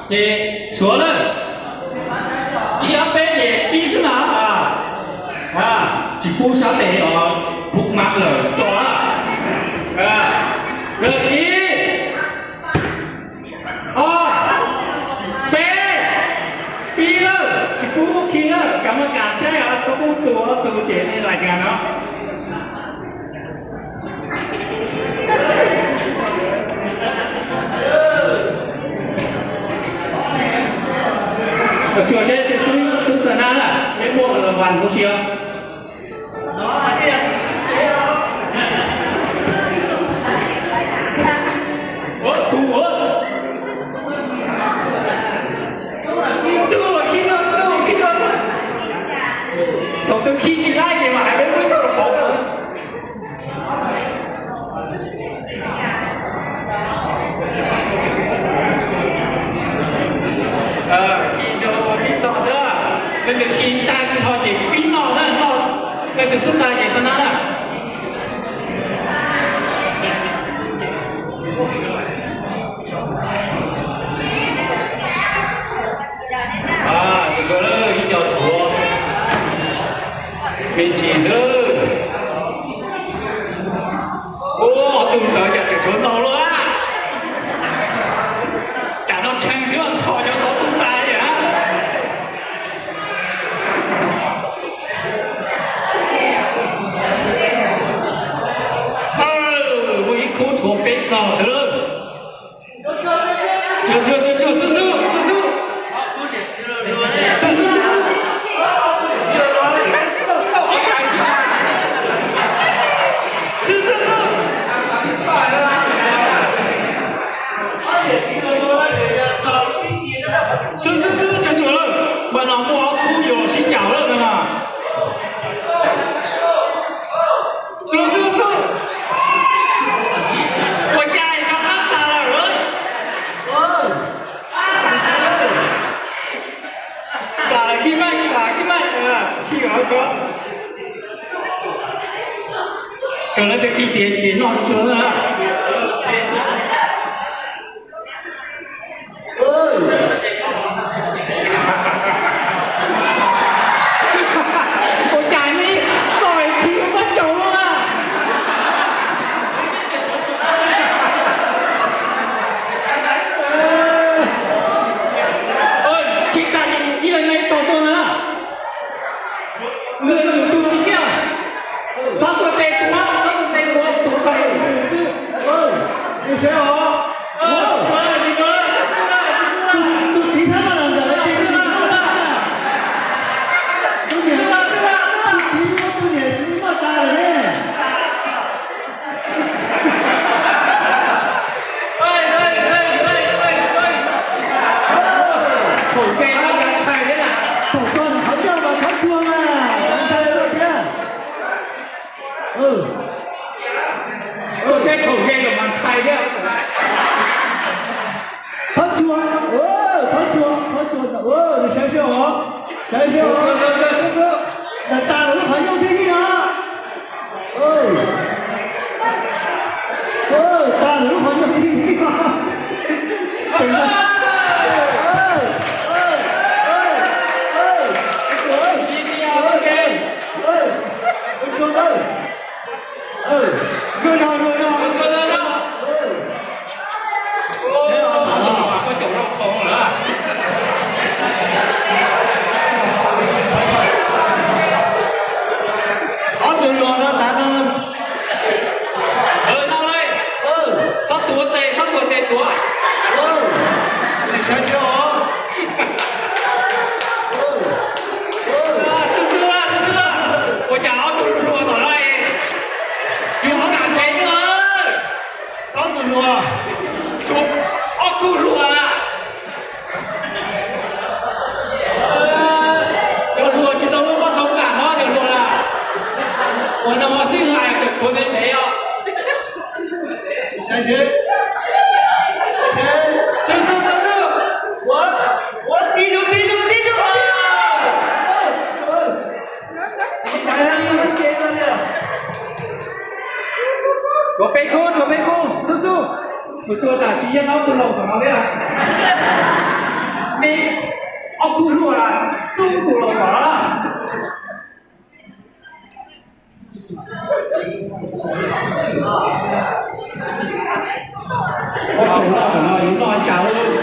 Ces suav lawm, ib ob peb ces pib xwb na. Tsis pub sab tes os, pub mab lawm tso. Lawm ib, ob, peb, pib lawm, tsis pub khi lawm, kam maj kam saib os, txhob pub tus ob tug ces nej lais nkas no. Tsuas seb tus xub xub xa nab na, peb muaj los vas huv si os. Ua tus ua, tus khi no, tus khi no, thaum tus khi tsis laib ces mas hais peb muaj ib txoj los pov. Khi rau ib txoj xwb, leej twg khi tag nrho ces pib noj na, noj, leej twg xub tag ces xa nab na. Tus tshuav lawm ib co tshuav, me ntsis xwb. Ua ob tug ntawd cas tseem tshuav ntau luaj, cas no tshee twb nthos cov xov tooj tas li a. Muaj ib khub tshuav peb txog xwb lawm. Xub xub, xub xub, xub xub, xub xub, xub xub, xub xub, xub xub, xub xub, tsuag tsuag lawm, npaj no muaj ob khub yuav sib caum lawm no. Xub xub xub, ua cas rov qab tas lawm lauj? Plam khi maj, plam khi maj, khi ko ko. Tseem lawv tias khi tias ces noj tsuag na. Ua cas nej txoj khi ua koj caum no na? Khi tag ib leeg na ib tog tuaj na. Nws tus tsis kiaj. Txhob xuas tes tuav, txhob xuas tes tuav, xuas tes xwb. Tus seb os. Tus txiv xab mas los ntawm tus txiv, tus txiv muab tus niam tsis muaj tas lawm ne. Thaum nws qhov ncauj mas qhov tsuag mas ntshai luaj thiab. Saib thaum nws mas ntshai thiab. Qhov tsuag, qhov tsuag, qhov tsuag, nws saib seb os, saib seb os. Nws tas lawm lub qhov ncauj thiab ne os. Tas lawm lub qhov ncauj thiab ne os. Ob tug luag no tas no. Txhob tuav tes, txhob xuas tes tuav. Xwb xwb, xwb xwb, ua cas ob tug luag tom no tsis muaj kam tes na. Ob tug luag, ob khub luag na. Cov luag tsis tau muaj pab xov kam no cov luag na. Ua no xwb hais tseem tshuav ntev ntev os. Xwb xwb xwb xwb. Ua, ua, tib zoo, tib zoo, tib zoo. Tshuav peb khub, tshuav peb khub, xub xub. Tus tshuav tsam tsis yeej ob tug laus tom no thiab. Peb ob khub hlub los xub tus los kom los. Ob tug loj no yus noj cas lub